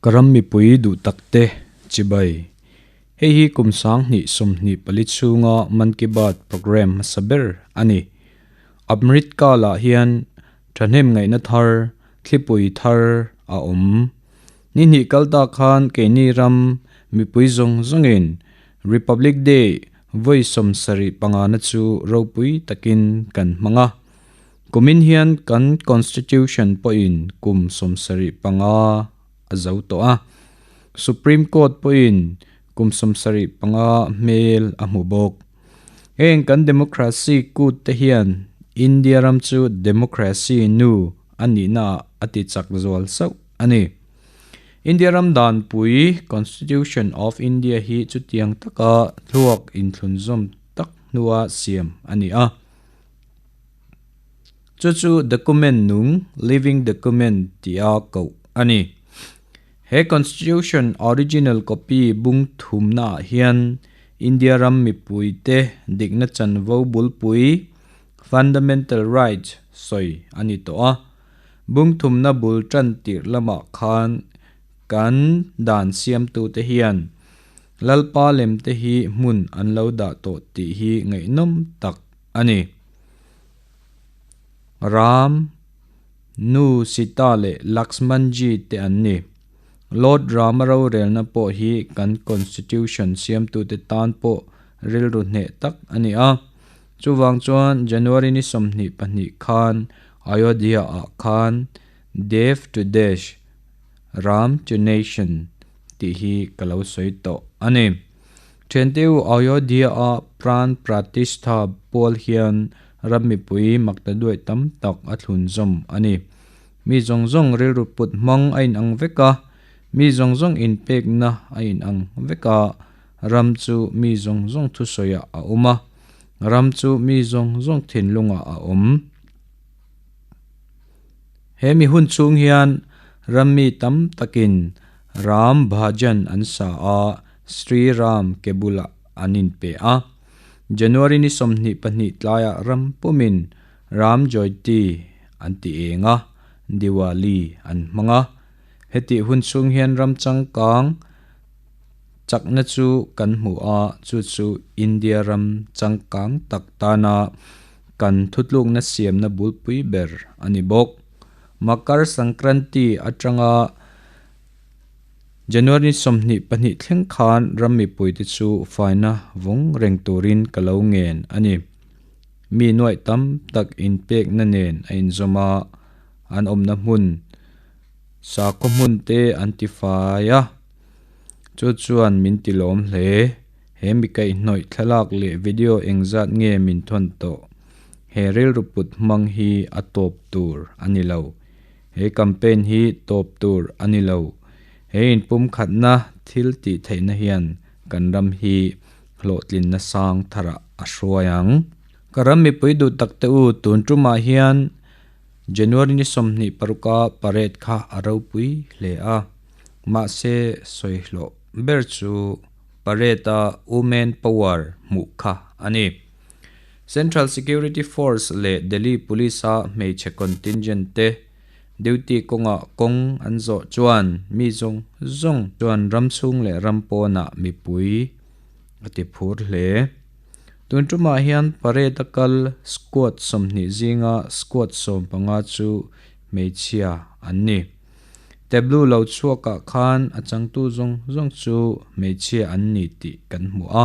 Ka ram mipui duh takte chibai. Hei hi kum 2024 chhunga Mann Ki Baat programme hmasa ber a ni. Amrit Kaal-ah hian thahnem ngaihna thar, thlipui thar a awm. Ni hnih kal ta khan keini ram mipui zawng zawngin Republic Day vawi 75 na chu ropui takin kan hmang a. Kumin hian kan Constitution pawhin kum 75 a zo tawh a. Supreme Court pawhin kum 75 hmel a hmu bawk. Heng kan democracy kut te hian India ram chu democracy nu a nihna a ti chak zual sauh a ni. India ram danpui Constitution of India hi chutiang taka thluak inthlunzawm tak hnua siam a ni a. Chu chu document nung, living document, tia koh a ni. He Constitution original copy bung thumnaah hian India ram mipuite dikna chanvo bulpui, fundamental rights, sawi a ni tawh a. Bung thumna bul tan tirh lamah khan kan dan siamtute hian Lalpa lemte hi hmun an lo dah tawh tih hi ngaihnawm tak a ni. Ram, Nu Sita leh Laxmanji te an ni. Lord Rama rorelna pawh hi kan Constitution siamtute tan pawh rilru hneh tak a ni a. Chuvang chuan January ni 22 khan Ayodhya-ah khan Dev to Desh, Ram to Nation tih hi ka lo sawi tawh a ni. Thiante u Ayodhya-a Pran Pratishtha pual hian ram mipui makta duai tam tak a thlunzawm a ni. Mi zawng zawng rilru put hmang a inang vek a, mi zawng zawng inpekna a inang vek a, ram chu mi zawng zawng thusawiah a awm a, ram chu mi zawng zawng thinlungah a awm. He mi hun chhung hian ram mi tam takin Ram Bhajan an sa a, Sri Ram ke bulah an inpe a. January ni 22 tlaiah ram pumin Ram Jyoti an ti eng a, Diwali an hmang a. Hetih hun chhung hian ram changkang chakna chu kan hmu a, chu chu India ram changkang tak tana kan thutlukna siamna bulpui ber a ni bawk. Makar Sankranti atanga January 22 thleng khan ram mipuite chu faina vawng reng turin ka lo ngen a ni. Mi nuaih tam tak inpekna nen a inzawm a, an awmna hmun sakhaw hmun te an ti fai a. Chu chuan min ti lawm hle. He mi kaihhnawih thlalak leh video engzat nge min thawn tawh? He rilru put hmang hi a tawp tur a ni lo. He campaign hi tawp tur a ni lo. He inpumkhatna thil tih theihna hian kan ram hi hlawhtlinna sang tharah a hruai ang. Ka ram mipui duh tak te u, tun tumah hian January ni 26 a parade kha a ropui hle a. Mahse sawi hlawh ber chu parade a Women Power hmuh kha a ni. Central Security Force leh Delhi Police a hmeichhe contingent te duty kawngah kawng an zawh chuan mi zawng zawng chuan ram chhung leh ram pawnah mipui a ti phur hle. Tun tumah hian parade a kal squad 20 zinga squad 15 chu hmeichhia an ni. Tableau lo chhuakah khan a changtu zawng zawng chu hmeichhia an ni tih kan hmu a.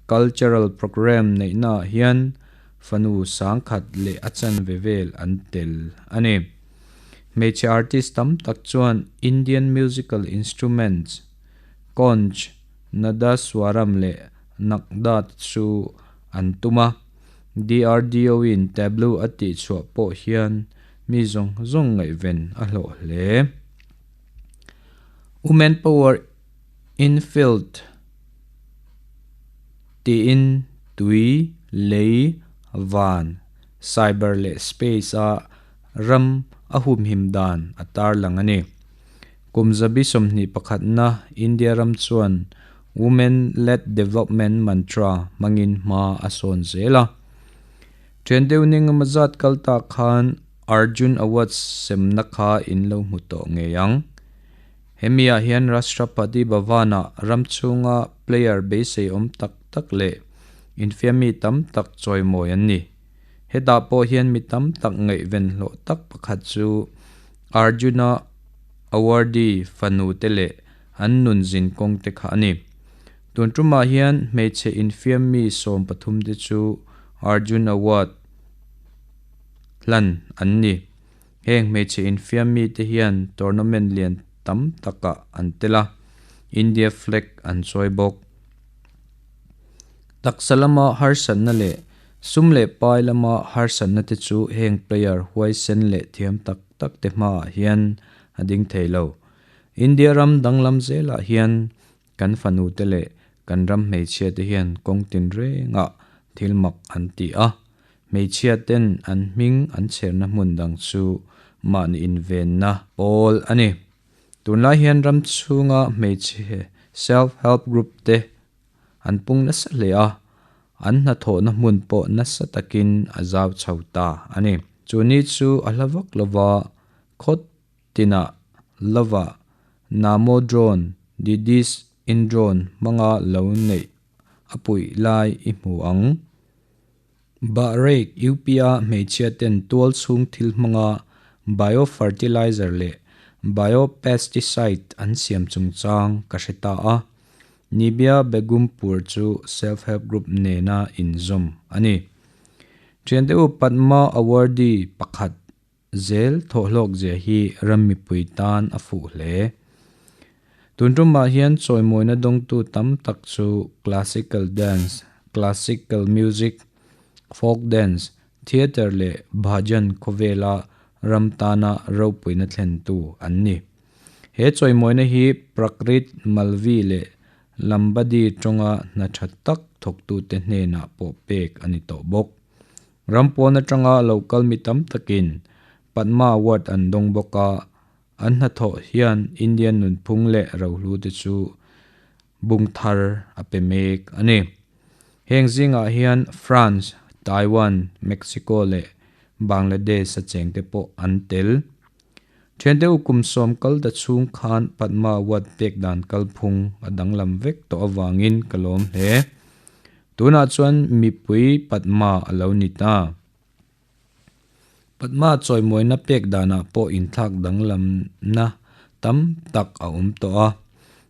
Cultural programme neihnaah hian fanu 10,000 leh a chanve vel an tel a ni. Hmeichhe artist tam tak chuan Indian musical instruments, conch, nadaswaram leh nakda te chu an tum a. DRDO in tableau a tih chhuah pawh hian mi zawng zawng ngaihven a hlawh hle. Women Power Infield tiin tui, lei, van, cyber leh space a ram a humhim dan a tarlang a ni. Kum zabi 21 na India ram chuan Women-led development mantra hmangin hma a sawn zel a. Thian deuh ning emaw zat kal tak khan Arjun Awards semna kha in lo hmu tawh ngei ang. Hemi-ah hian Rashtrapati Bhavan-ah ram chhunga player beisei awm tak tak leh infiammi tam tak chawimawi an ni. Hetah pawh hian mi tam tak ngaihven hlawh tak pakhat chu Arjuna Awardee fanu te leh an nun zinkawng te kha a ni. Tun tumah hian hmeichhe infiammi 13 te chu Arjun Award hlan an ni. Heng hmeichhe infiammi te hian tournament lian tam takah an tel a, India flag an chawi bawk. Taksa lama harsatna leh sum leh pai lama harsatna te chu heng player huaisen leh thiam tak tak te hmaah hian a ding thei lo. India ram danglam zelah hian kan fanu te leh kan ram hmeichhia te hian kawng tinrengah thil mak an ti a. Hmeichhia ten an hming an chherna hmun dang chu mahni invenna pawl a ni. Tunlai hian ram chhunga hmeichhe self help group te an pung nasa hle a, an hnathawhna hmun pawh nasa takin a zau chho ta a ni. Chu ni chu a hla vak lova khaw tinah lova Namo drone, Didis in drone hmanga lo neih a puih lai i hmu ang. Bahrain UP-a hmeichhia ten tual chhung thil hmanga biofertilizer leh biopesticide an siam chungchang ka hre ta a. Nibia Begumpur chu self-help group nena inzawm a ni. Thiante u Padma awardee pakhat zel thawhhlawk zia hi ram mipui tan a fuh hle. Tun tumah hian chawimawina dawngtu tam tak chu classical dance, classical music, folk dance, theatre leh bhajan khawvela ram tana ropuina thlentu an ni. He chawimawina hi Prakrit, Malvi leh Lambadi tawnga hna tha tak thawktute hnenah pawh pek a ni tawh bawk. Ram pawn atanga lo kal mi tam takin Padma Award an dawng bawk a, an hnathawh hian Indian nunphung leh rohlu te chu bung thar a pe mek a ni. Heng zingah hian France, Taiwan, Mexico leh Bangladesh a chengte pawh an tel. Thiante u kum 10 kal ta chhung khan Padma Award pek dan kalphung a danglam vek tawh awangin ka lawm hle. Tunah chuan mipui Padma a lo ni ta. Padma chawimawina pek danah pawh inthlak danglam na tam tak a awm tawh a.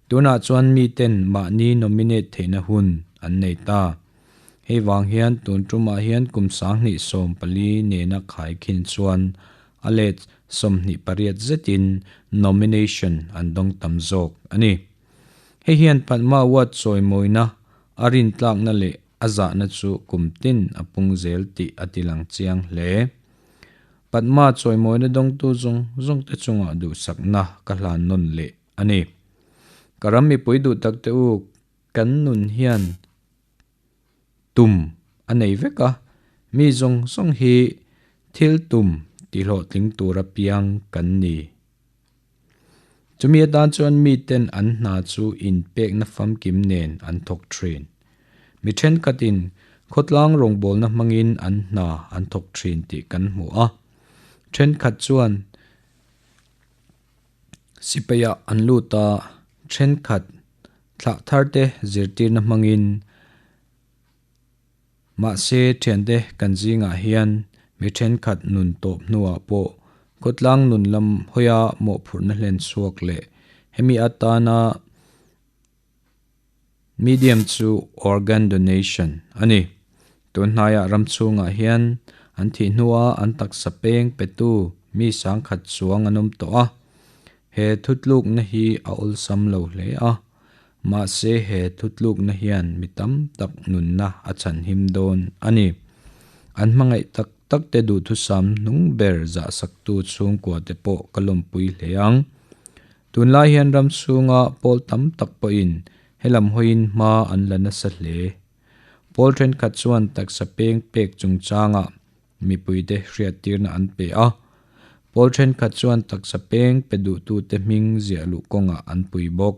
Tunah chuan mi ten mahni nominate theihna hun an nei ta. Hei wang hian tun tumah hian kum 2014 nena khai khin chuan a let 28 zetin nomination an dawng tam zawk ani. Hei hian Padma Award chawimawina a rin tlakna leh a zahna chu kum tin a pung zel tih a tilang chiang hle. Padma chawimawina dawngtu zawng zawng te chungah duhsakna ka hlan nawn leh ani. Ka ram mipui duh tak te u kan nun hian tum a nei vek a, mi zawng zawng hi thil tum tihhlawhtling tura piang kan ni. Chumi atan chuan mi ten an hna chu inpekna famkim nen an thawk thin. Mi thenkhatin khawtlang rawngbawlna hmangin an hna an thawk thin tih kan hmu a. Thenkhat chuan sipaia an lut a, thenkhat thlah thar te zirtirna hmangin mahse thiante kan zingah hian mi thenkhat nun tawp hnuah pawh khawtlang nun lam hawia mawhphurhna hlen chhuak leh hemi atana medium chu organ donation ani. Tun hnaiah ram chhungah hian an thih hnua an taksa peng petu mi 100,000 chuang an awm tawh a. He thutluk na hi a awlsam lo hle a. Mahse he thutluk na hian mi tam tak nunna a chan him dawn ani. An hmangaih tak tak te duh thusam hnung ber zah sak tu chhungkua te pawh ka lawmpui hle ang. Tunlai hian ram chhunga pawl tam tak pawhin helam hawiin hma an la nasa hle. Pawl thenkhat chuan taksa peng pek chungchanga mipui te hriat tirna an pe a. Pawl thenkhat chuan taksa peng pe duh tu te hming ziah luh kawnga an pui bawk.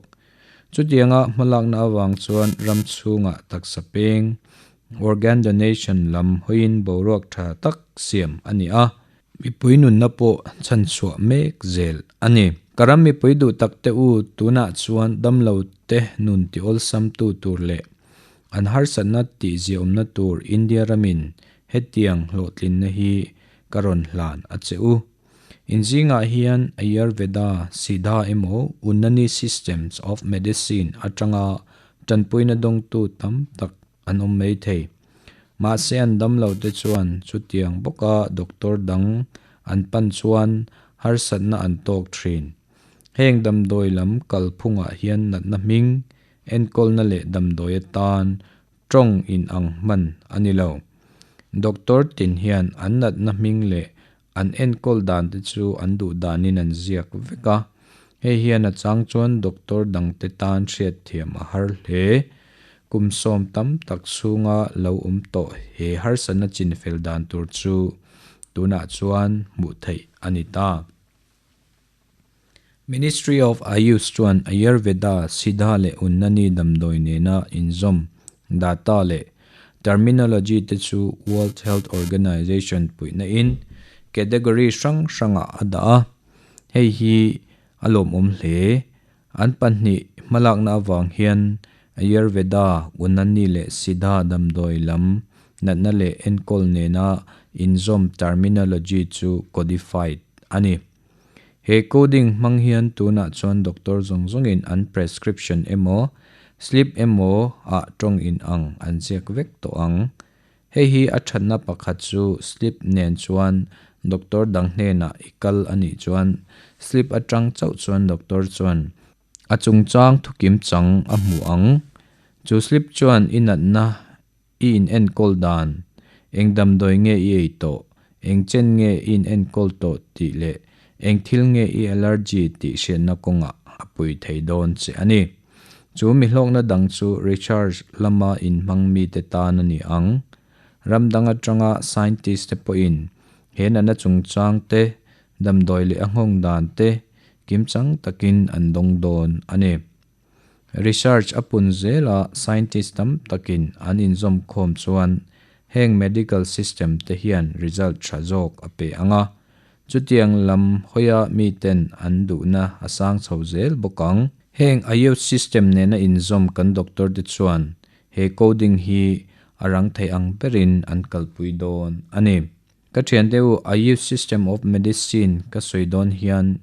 Chutianga hmalakna awang chuan ram chhunga taksa peng organ donation lam hawiin boruak tha tak siam ani a. Mipui nunna pawh chhanchhuah mek zel a ni. Ka ram mipui duh tak te u, tunah chuan damlo te nun ti awlsam tu tur leh an harsatna tih ziaawmna tur India ramin hetiang hlawhtlinna hi ka rawn hlan a che u. Inzingah hian Ayurveda, Siddha emaw Unani systems of medicine atanga tanpuina dawngtu tam tak an awm mai thei. Mahse an damlo te chuan chutiang bawka doctor dang an pan chuan harsatna an tawk thin. Heng damdawi lam kalphungah hian natna hming, enkawlna leh damdawi atan tawng inang hman a ni lo. Doctor tin hian an natna hming leh an enkawl dan te chu an duh danin an ziak vek a, hei hian a chang chuan doctor dangte tan hriatthiam a har hle. Kum sawm tam tak chhunga lo awm tawh he harsatna chinfel dan tur chu tunah chuan hmuh theih a ni ta. Ministry of Ayush chuan Ayurveda, Siddha leh Unnani damdawi nena inzawm data leh terminology te chu World Health Organization puihna in category hrang hrangah a dah a, hei hi a lawmawm hle. An pahnih hmalakna avang hian Ayurveda, Unani leh Siddha damdawi lam natna leh enkawl nena inzawm terminology chu codified a ni. He coding hmang hian tunah chuan doctor zawng zawngin an prescription emaw, slip emaw ah tawng in ang an ziak vek tawh ang. Hei hi a thatna pakhat chu slip nen chuan doctor dang hnenah i kal a nih chuan slip atang chauh chuan doctor chuan a chungchang thukim chang a hmu ang. Chu slip chuan i natna I in enkawl dan, eng damdawi nge i ei tawh, eng chen nge i in enkawl tawh tih leh eng thil nge i allergy tih hriatna kawngah a pui thei dawn che a ni. Chu mi hlawkna dang chu research lama inhmang mite tan a ni ang. Ram dang atanga scientist te pawhin he natna chungchang te, damdawi leh a nghawng dan te kimchang takin an dawng dawn a ni. Research a pun zel a, scientist tam takin an inzawm khawm chuan heng medical system te hian result tha zawk a pe ang a, chutiang lam hawia miten an duhna a sang chho zel bawk ang. Heng Ayush system nena inzawm kan doctor te chuan he coding hi a rang thei ang berin an kalpui dawn a ni. Ka thiante u Ayush system of medicine ka sawi dawn hian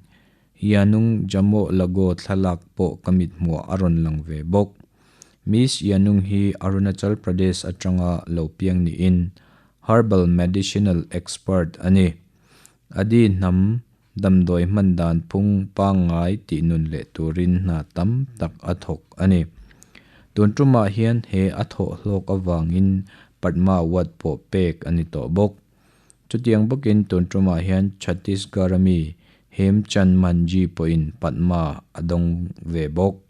Yanung Jamoh Lago thlalak pawh ka mithmuah a rawn lang ve bawk. Miss Yanung hi Arunachal Pradesh atanga lo piang niin herbal medicinal expert a ni. Adi hnam damdawi hman dan phung pangngai tih nun leh turin hna tam tak a thawk a ni. Tun tumah hian he a thawh hlawk avangin Padma Award pawh pek a ni tawh bawk. Chutiang bawkin tun tumah hian Chhattisgarh ami Hem Chand Manjhi pawhin Padma a dawng ve bawk.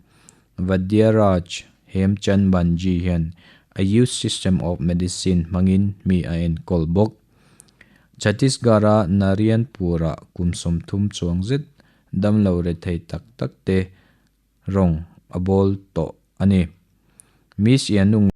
Vadyaraj Hem Chand Manjhi hian Ayush system of medicine hmangin mi a enkawl bawk. Chhattisgarh-a Narayanpur-ah kum 30 chuang zet damlo rethei tak tak te rawng a bawl tawh a ni. Miss Yanung.